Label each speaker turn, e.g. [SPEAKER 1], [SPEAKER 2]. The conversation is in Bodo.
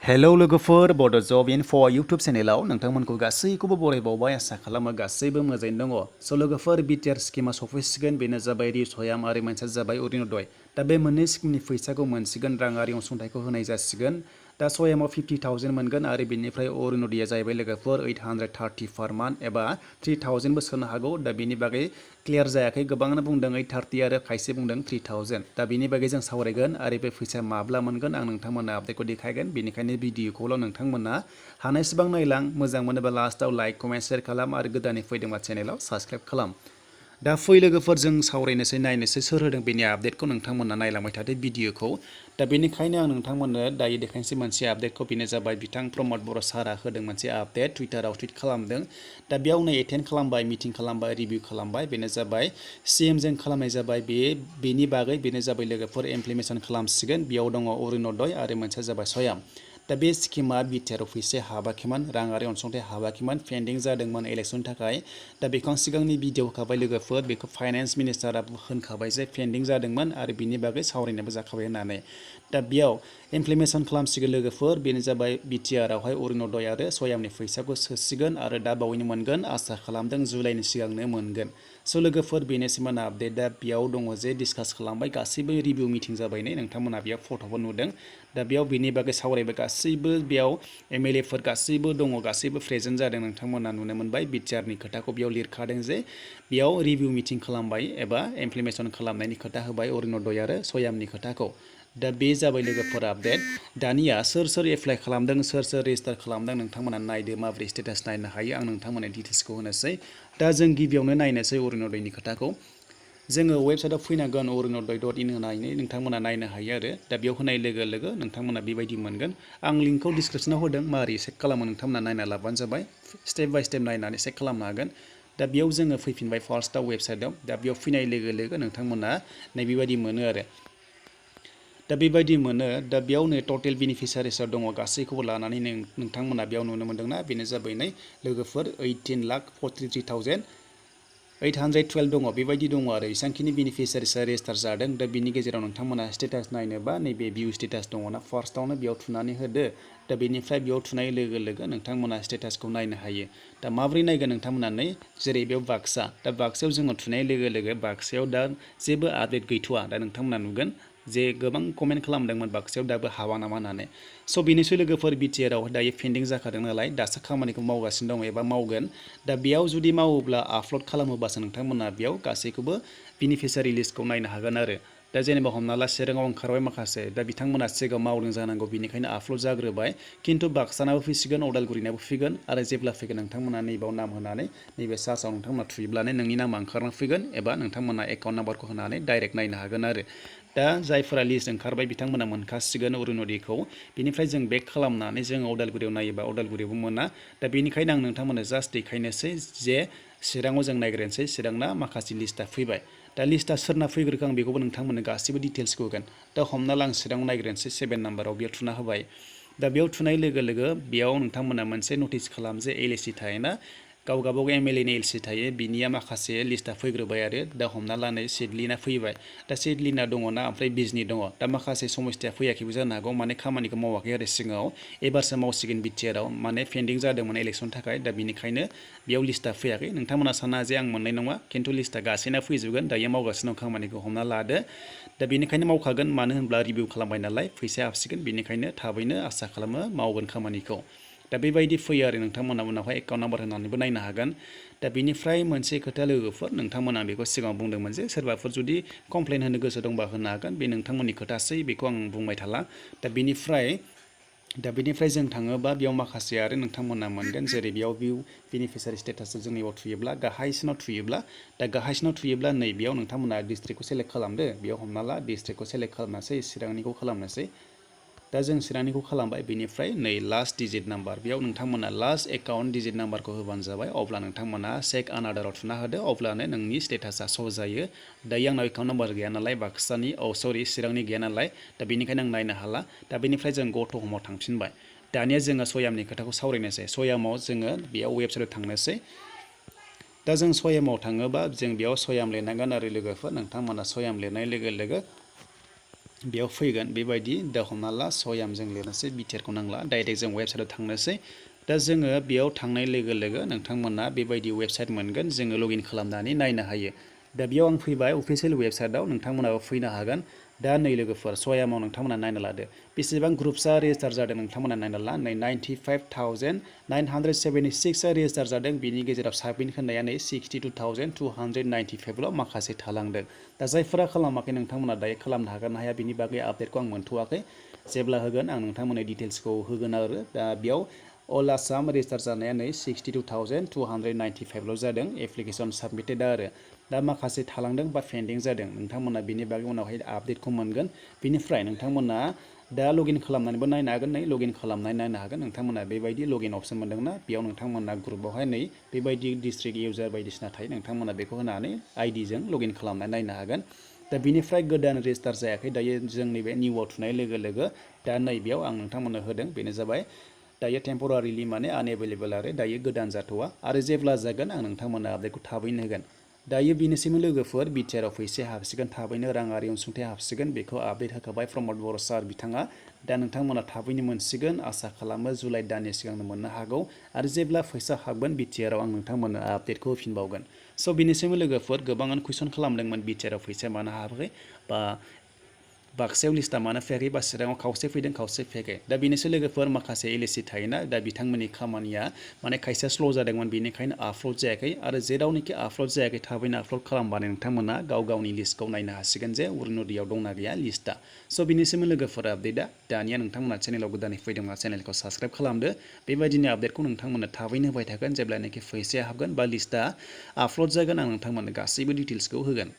[SPEAKER 1] हेलौ लोगोफोर बड' जब इनफो इउटुब चेनेलाव नोंथांमोनखौ गासैखौबो बरायबावबाय आसा खालामो गासैबो मोजाङैनो दङ। स' लोगोफोर बिटिआर स्किमा सफैसिगोन बेनो जाबाय रिसयाम आरो मोनसेया जाबाय अरुण'दय। दा बे मोननै स्किमनि फैसाखौ मोनसिगोन राङारि अनसुंथाइखौ होनाय जासिगोन। दा सयामाव 50,000 मोनगोन आरो बेनिफ्राय अरुण'दया जाहैबाय लोगोफोर 830 पार मान्थ एबा 3,000बो सोनो हागौ। दा बेनि बागै क्लियार जायाखै, गोबाङानो बुंदों 830 आरो खायसे बुंदों 3,000। दा बेनि बागै जों सावरायगोन आरो बे फैसाया माब्ला मोनगोन आं नोंथांमोननो आपडेटखौ देखायगोन। बेनिखायनो भिडिअखौल' नोंथांमोना हानायसेबां नायलां, मोजां मोनोबा लास्टआव लाइक कमेन्ट शेयार खालाम आरो गोदानै फैदोंबा चेनेलाव साबस्क्राइब खालाम। दा फै लोगोफोर जों सावरायनोसै नायनोसै सोर होदों बेनि आपडेटखौ नोंथांमोना नायलांबाय थादो भिडिअखौ। दा बेनिखायनो आं नोंथांमोननो दायो देखायनोसै मोनसे आपडेटखौ, बेनो जाबाय बिथां प्रमद बर' सारआ होदों मोनसे आपडेट, टुइटाराव टुइट खालामदों। दा बेयावनो एटेन्ड खालामबाय, मिटिं खालामबाय, रिभिउ खालामबाय। बेनो जाबाय सिएमजों खालामनाय जाबाय बेनि बागै बेनो जाबाय लोगोफोर इमप्लिमेन्टेसन खालामसिगोन। बेयाव दङ अरुण'दय आरो मोनसेया जाबाय सयाम। दा बे स्किमा बिटिआराव फैसाया हाबाखैमोन, राङारि अनसुंथाइ हाबाखैमोन, पेन्डिं जादोंमोन इलेक्सननि थाखाय। दा बेखौ आं सिगांनि भिडिअ होखाबाय लोगोफोर, बेखौ फाइनान्स मिनिस्टारा होनखाबाय जे पेन्डिं जादोंमोन आरो बिनि बागै सावरायनायबो जाखाबाय होननानै। दा बेयाव इमप्लिमेन्टेसन खालामसिगोन लोगोफोर, बेनो जाबाय बिटिआरावहाय अरुण'दय आरो सयामनि फैसाखौ सोसिगोन आरो दा बावैनो मोनगोन, आसा खालामदों जुलाइनि सिगांनो मोनगोन। स' लोगोफोर बेनोसैमोन आपडेट। दा बेयाव दङ जे डिसकास खालामबाय, गासैबो रिभिउ मिटिं जाबाय नै, नोंथांमोना बेयाव फट'बो नुदों। दा बेयाव बेनि बागै सावरायबाय, गासैबो बेयाव एमएलएफोर गासैबो दङ, गासैबो प्रेजेन्ट जादों, नोंथांमोना नुनो मोनबाय। बिटिआरनि खोथाखौ बेयाव लिरखादों जे बेयाव रिभिउ मिटिं खालामबाय एबा इमप्लिमेन्टेसन खालामनायनि खोथा होबाय अरुण'दय आरो सयामनि खोथाखौ। दा बे जाबाय लोगोफोर आपडेट। दानिया सोर सोर एप्लाइ खालामदों, सोर सोर रेजिस्टार खालामदों नोंथांमोना नायदो, माबोरै स्टेटास नायनो हायो आं नोंथांमोननो डिटेल्सखौ होनोसै। दा जों गिबियावनो नायनोसै अरुण'दयनि खोथाखौ। जोङो वेबसाइटआव फैनांगोन अरुण'दय.in होनानै नोंथांमोना नायनो हायो आरो। दा बेयाव होनाय लोगो लोगो नोंथांमोना बेबायदि मोनगोन। आं लिंकखौ डिसक्रिपसनाव होदों, माबोरै चेक खालामो नोंथांमोना नायना लाबानो जाबाय। स्टेप बाय स्टेप नायनानै चेक खालामनो हागोन। दा बेयाव जोङो फैफिनबाय फार्स्टआव वेबसाइटआव। दा बेयाव फैनाय लोगो लोगो नोंथांमोना नैबेबायदि मोनो आरो। दा बेबायदि मोनो। दा बेयावनो टटेल बेनिफिसारिसआव दङ, गासैखौबो लानानै नोंथांमोना बेयाव नुनो मोनदोंना, बेनो जाबाय नै लोगोफोर 18,43,812 दङ, बेबायदि दङ आरो इसांखिनि बेनिफिसारिसआ रेजिस्टार जादों। दा बिनि गेजेराव नोंथांमोना स्टेटास नायनोबा नैबे भिउ स्टेटास दङना, फार्स्टआवनो बेयाव थुनानै होदो। दा बेनिफ्राय बेयाव थुनाय लोगो लोगो नोंथांमोना स्टेटासखौ नायनो हायो। दा माबोरै नायगोन नोंथांमोना नै, जेरै बेयाव बाक्सा, दा बाक्सायाव जोङो थुनाय लोगो लोगो बाक्सायाव दा जेबो आपडेट गैथ'वा। दा नोंथांमोना नुगोन जे गोबां कमेन्ट खालामदोंमोन बाक्सायाव दाबो हाबा नामा होननानै। स' बेनोसै लोगोफोर, बिटिआराव दायो पेन्डिं जाखादों नालाय, दासो खामानिखौ मावगासिनो दङ एबा मावगोन। दा बेयाव जुदि मावोब्ला आपल'ड खालामोबासो नोंथांमोना बेयाव गासैखौबो बेनिफिसारि लिस्टखौ नायनो हागोन आरो। दा जेनेबा हमना ला चिराङाव ओंखारबाय माखासे, दा बिथांमोना सिगाङाव मावदों जानांगौ, बेनिखायनो आपल'ड जाग्रोबाय। खिन्थु बाक्सानाबो फैसिगोन, अदालगुरिनाबो फैगोन आरो जेब्ला फैगोन नोंथांमोना नैबाव नाम होनानै नैबे सार्चआव नोंथांमोना थुयोब्लानो नोंनि नामा ओंखारना फैगोन एबा नोंथांमोना एकाउन्ट नाम्बारखौ होनानै डाइरेक्ट नायनो हागोन आरो। दा जायफोरा लिस्ट ओंखारबाय बिथांमोना मोनखासिगोन अरुण'दयखौ। बिनिफ्राय जों बेक खालामनानै जोङो अदालगुरियाव नायोबा अदालगुरियावबो मोना। दा बेनिखायनो आं नोंथांमोननो जास्ट देखायनोसै जे चिराङाव जों नायग्रोनोसै, चिरांना माखासे लिस्टआ फैबाय। दा लिस्टआ सोरना फैग्रोखो आं बेखौबो नोंथांमोननो गासैबो डिटेल्सखौ होगोन। दा हमना ला आं चिराङाव नायग्रोनोसै 7 नाम्बाराव, बेयाव थुना होबाय। दा बेयाव थुनाय लोगो लोगो बेयाव नोंथांमोना मोनसे नटिस खालाम जे एलएसि थायोना, गाव गावबागाव एमएलएनि एलएसि थायो, बिनिया माखासे लिस्टआ फैग्रोबाय आरो। दा हमना ला नै सिडलिना फैबाय, दा सिडलिना दङना, ओमफ्राय बिजनि दङ। दा माखासे समस्थिया फैयाखैबो जानो हागौ, माने खामानिखौ मावाखै आरो सिगाङाव, एबारसो मावसिगोन बिटिआराव, माने पेन्डिं जादोंमोन इलेक्सननि थाखाय। दा बेनिखायनो बेयाव लिस्टआ फैयाखै। नोंथांमोना साना जे आं मोननाय नङा, खिन्थु लिस्टआ गासैना फैजोबगोन, दायो मावगासिनो दं खामानिखौ हमना लादो। दा बेनिखायनो मावखागोन, मानो होनब्ला रिभिउ खालामबाय नालाय, फैसाया हाबसिगोन, बेनिखायनो थाबैनो आसा खालामो मावगोन खामानिखौ। दा बेबायदि फैयो आरो नोंथांमोना उनावहाय एकाउन्ट नाम्बार होनानैबो नायनो हागोन। दा बेनिफ्राय मोनसे खोथा लोगोफोर, नोंथांमोना बेखौ सिगाङाव बुंदोंमोन जे सोरबाफोर जुदि कमप्लेन होनो गोसो दंबा होनो हागोन, बे नोंथांमोननि खोथासै, बेखौ आं बुंबाय थाला। दा बेनिफ्राय जों थाङोबा बेयाव माखासे आरो नोंथांमोना मोनगोन, जेरै बेयाव भिउ बेनिफिसारि स्टेटासखौ जों नैबाव थुयोब्ला, गाहायसिनाव थुयोब्ला, दा गाहायसिनाव थुयोब्ला नैबेयाव नोंथांमोना डिस्ट्रिक्टखौ सेलेक्ट खालामदो। बेयाव हमना ला डिस्ट्रिक्टखौ सेलेक्ट खालामनोसै, चिरांनिखौ खालामनोसै। दा जों चिरांनिखौ खालामबाय। बेनिफ्राय नै लास्ट डिजिट नाम्बार, बेयाव नोंथांमोना लास्ट एकाउन्ट डिजिट नाम्बारखौ होबानो जाबाय। अब्ला नोंथांमोना चेक आनादाराव थुना होदो, अब्लानो नोंनि स्टेटासा श' जायो। दायो आंनाव एकाउन्ट नाम्बार गैया नालाय, बाक्सानि चिरांनि गैया नालाय, दा बेनिखायनो आं नायनो हाला। दा बेनिफ्राय जों गथ' हमाव थांफिनबाय। दानिया जोङो सयामनि खोथाखौ सावरायनोसै। सयामाव जोङो बेयाव वेबसाइटआव थांनोसै। दा जों सयामाव थाङोबा जों बेयाव सयाम लिरनांगोन आरो लोगोफोर, नोंथांमोना सयाम लिरनाय लोगो लोगो बेयाव फैगोन बेबायदि दा हमना ला सयामजों लिरनोसै बिटिआरखौ नांला डाइरेक्ट जों वेबसाइटआव थांनोसै दा जोङो बेयाव थांनाय लोगो लोगो नोंथांमोना बेबायदि वेबसाइट मोनगोन जोङो लगइन खालामनानै नायनो हायो दा बेयाव आं फैबाय अफिसियेल वेबसाइटआव नोंथांमोनाबो फैनो हागोन दा नै लोगोफोर सयामाव नोंथांमोना नायना लादो बेसेबां ग्रुपसा रेजिस्टार जादों नोंथांमोना नायना ला नै 95,976 रेजिस्टार जादों बिनि गेजेराव साबमिट होनाया नै 62,295 माखासे थालांदों दा जायफोरा खालामाखै नोंथांमोना दायो खालामनो हागोन ना हाया बिनि बागै आपडेटखौ आं मोनथ'वाखै जेब्ला होगोन आं नोंथांमोननो डिटेल्सखौ होगोन आरो दा बेयाव अल आसाम रेजिस्टार जानाया नै 62,295 जादों एप्लिकेसन साबमिटेड आरो दा माखासे थालांदों बा पेन्डिं जादों नोंथांमोना बिनि बागै उनावहाय आपडेटखौ मोनगोन बिनिफ्राय नोंथांमोना दा लगइन खालामनानैबो नायनो हागोन नै लगइन खालामनानै नायनो हागोन नोंथांमोना बेबायदि लगइन अपसन मोनदोंना बेयाव नोंथांमोना ग्रुपआवहाय नै बेबायदि डिस्ट्रिक्ट इउजार बायदिसिना थायो नोंथांमोना बेखौ होनानै आइडिजों लगइन खालामनानै नायनो हागोन दा बिनिफ्राय गोदान रेजिस्टार जायाखै दायो जों नैबे निउआव थुनाय लोगो लोगो दा नैबेयाव आं नोंथांमोननो होदों बेनो जाबाय दायो टेम्परारिलि माने आनएभेलेबल आरो दायो गोदान जाथ'वा आरो जेब्ला जागोन आं नोंथांमोननो आपडेटखौ थाबैनो होगोन दायो बेनोसैमोन लोगोफोर बिटिआरआव फैसा हाबसिगोन थाबैनो राङारि अनसुंथाइ हाबसिगोन बेखौ आपडेट होखाबाय प्रमद बर' सार बिथाङा दा नोंथांमोना थाबैनो मोनसिगोन आसा खालामो जुलाइ दाननि सिगांनो मोननो हागौ आरो जेब्ला फैसा हाबगोन बिटिआरआव आं नोंथांमोननो आपडेटखौ होफिनबावगोन स' बेनोसैमोन लोगोफोर गोबाङानो कुइसन खालामदोंमोन बिटिआरआव फैसा मानो हाबाखै बा बाक्सायाव लिस्टआ मानो फैयाखै बा चिराङाव खावसे फैदों खावसे फैयाखै दा बेनोसै लोगोफोर माखासे एलएसि थायोना दा बिथांमोननि खामानिया माने खायसेया स्ल' जादोंमोन बेनिखायनो आपल'ड जायाखै आरो जेरावनोखि आपल'ड जायाखै थाबैनो आपल'ड खालामबानो नोंथांमोना गाव गावनि लिस्टखौ नायनो हासिगोन जे अरुनदयाव दंना गैया लिस्टआ स' बेनिसैमोन लोगोफोर आपडेटआ दानिया नोंथांमोना चेनेलाव गोदानै फैदोंबा चेनेलखौ साबस्क्राइब खालामदो बेबायदिनो आपडेटखौ नोंथांमोननो थाबैनो होबाय थागोन जेब्लानाखि फैसाया हाबगोन बा लिस्टआ आपल'ड जागोन आं नोंथांमोननो गासैबो डिटेल्सखौ होगोन